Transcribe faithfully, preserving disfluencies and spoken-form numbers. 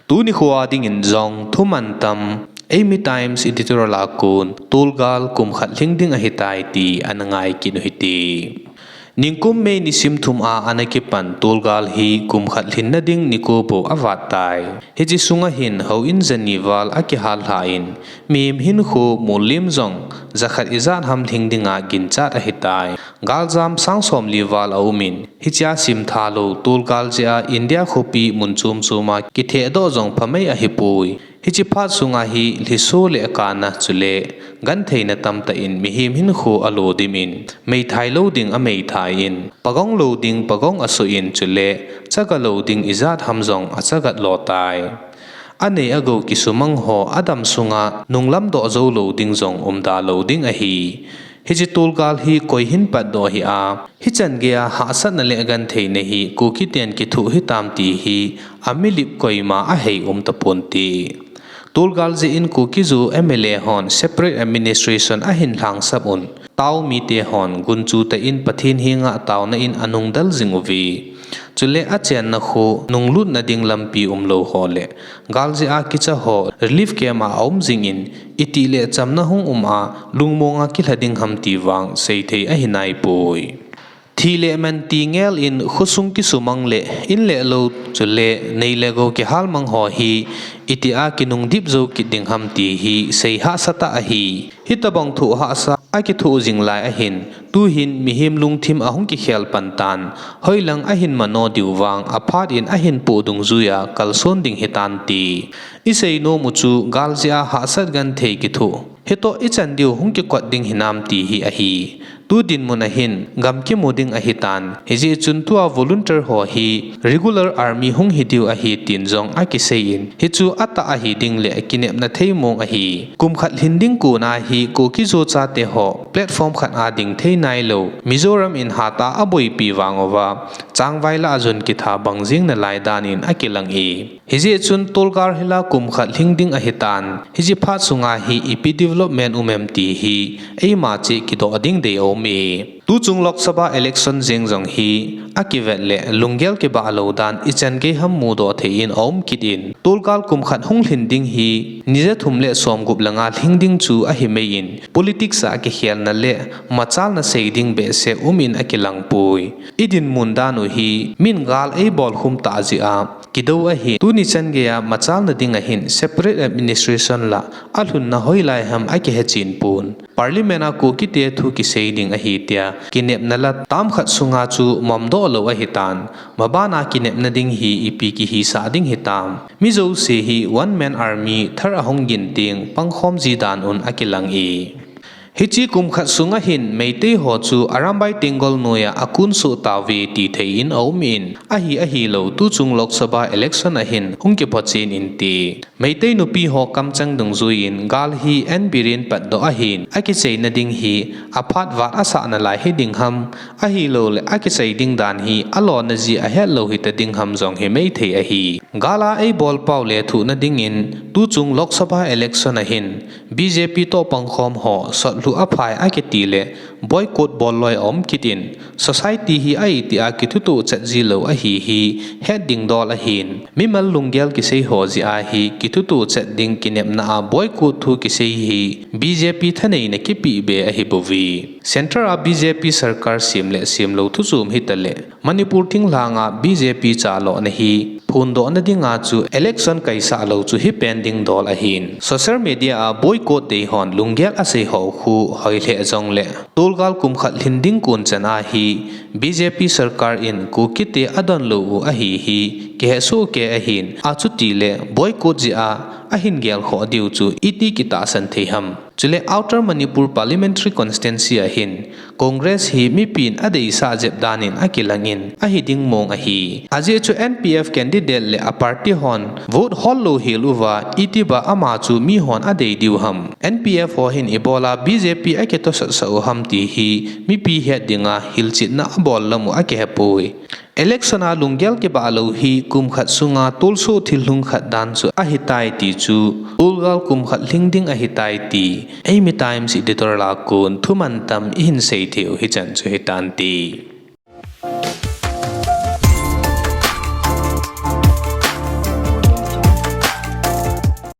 Tuni khoa dingin jong thuman tam, Eimi Times editorial a kon, tolgal kum khat lhing ding ahitai ti ana ngai kit u hite. Ningkum May nisim thum a ana kipan tolgal hi kum khat lhinna ding nikho bou avat tai. Hiche sunga hin houin jani val akihal lhan, mihem hinkho mollim jong jakhat ijat ham lhing dinga ginchat ahitai. Galjam sang somli val aumin, hichea simtha lou tolgal jeh a India khopi mun chom choma kithehdoh jong phamei ahipoi. Hiche phat sunga hi lhiso le kana chule gentheina tamtah in mihem hinkho alo dimin, meithai lou ding ameithai in, pagong lou ding pagong asoh in chule chaga lou ding ijat ham jong achaga lou tai. Anei agou kisumang ho adam sunga nunglam doh jou lou ding jong umda lou ding ahi. Hiche tolgal hi koi hin patdoh hia, hichan geia hahsatna le gentheina hi Kuki ten kithoh hitam ti hi amilip koima ahei um taponte. Tolgal jeh in Kuki-Zo M L A hon separate administration ahin lhangsap un, tao mite hon gunchu tah in Pathen henga taona in anungdal jing uve. Chule achenna kho nunglutna ding lampi umlou ho le, gal jeh a kicha ho relief camp a aum jingin, itile chamna hung um a, lungmonga kilha ding ham ti vang seithei ahinaipoi. Thi le man ti ngel in khosung kisumang le, in le lou chule nei le gou kihal mang ho hi, itia kinungdip jou kit ding ham ti hi seihahsa tah ahi. Hitobang thoh hahsa akithoh jing lai ahin, tuhin mihem lungthim ahung kikhel pan tan, hoilang ahin mano diu vang aphat in ahin poh dungjuia kalson ding hitante. Isei nom u chu gal jeh a hahsat genthei kithoh hitoh ichan diu hung kikot ding hinam ti hi ahi. Tu dinmun ahin gam kimu ding ahitan, hijeh chun tua volunteer ho hi regular army hung hidiu ahi tin jong akisei in, hichu atah ahi ding le kinepna thei mong ahi. Kum khat lhin ding kona hi Kuki-Zo chate ho platform khat a ding thei nailou, Mizoram in hatah a aboipi vang uva, changvai lah a jun kitha bang jing nalai dan in akilang e. Hijeh chun tolgal hila kum khat lhing ding ahitan, hiche phat sunga hi ipi development um em ti hi eima cheh kidoh ding dei aum e. Tuchung Lok Sabha election jeng jong hi akivet le lunggel kibah lou dan ichan gei ham mudoh thei in aum kit in, tolgal kum khat hung lhin ding hi ni ja thum le som gup le nga lhing ding chu ahimai in, politics a kikhelna le machalna sei ding behseh um in akilang poi. Idinmun dan u hi min gal eibol khum tah jeh a kidou ahin, tuni chan geia machalna ding ahin separate administration lah a lhunna hoilai ham akihe chen pon. Parliament a Kukite thu kisei ding ahi tia kinepna lah tam khat sunga chu momdoh lou ahitan, mabana kinepna ding hi ipi kihisah ding hitam. Mi jouse hi one man army thar ahung gin teng pangkhom ji dan un akilang e. Hiche kum khat sunga hin Meitei ho chu Arambai Tenggol noiya akun soh tauve ti thei in aum in, ahi ahilou tuchung Lok Sabha election ahin hung kipho chen inte. Meitei nupi ho kamchang dungjuiyin gal hi N Biren patdoh ahin, akicheina ding hi aphat vat asah nalai hiding ham, ahilouleh akichei ding dan hi alona ji ahetlou hita ding ham jong himai thei ahi. Gal a eibol pau lethuhna dingin tuchung Lok Sabha election ahin B J P toh pangkhom ho sotlhuh aphai akiti le boycott bol loi aum kit in, society hi a itia kithutoh chet ji lou ahi hi het ding dol ahin, mimal lunggel kisei ho jeh a hi kithutoh chet ding kinepna a boycott thu kisei hi B J P thaneina kipeh be ahibouve. Central a B J P sarkar sem le semlou thuchom hitaleh, Manipur thinglhanga B J P chalona hi phondohna dinga chu election kaisah lou chu hipen ding dol ahin, social media a boycott dei hon lunggel asei ho khu hoilheh jongleh, tolgal kum khat lhin ding kon chan a hi B J P sarkar in Kukite adonlou u ahi hi kihesoh kei ahin, achutileh boycott jeh a ahin gelkhoh diu chu iti kitahsan thei ham. Chule Outer Manipur Parliamentary Constituency ahin Congress hi mipin adeisah jep danin akilangin ahiding mong ahi. Ajeh chu N P F candidate le a party hon vote hollou hel uva, itibang ama chu mihon adei diu ham. N P F ho hin ibola B J P akitosatsah u ham ti hi mipi het dinga hilchetna abol lam u akihepoi. Election a lunggel kibah lou hi kum khat sunga tolsoh thil lhung khat dan chu ahitai ti chu, tolgal kum khat lhing ding ahitai ti, Eimi Times editorial a kon thuman tam ihin seithei u hichan chu hitante.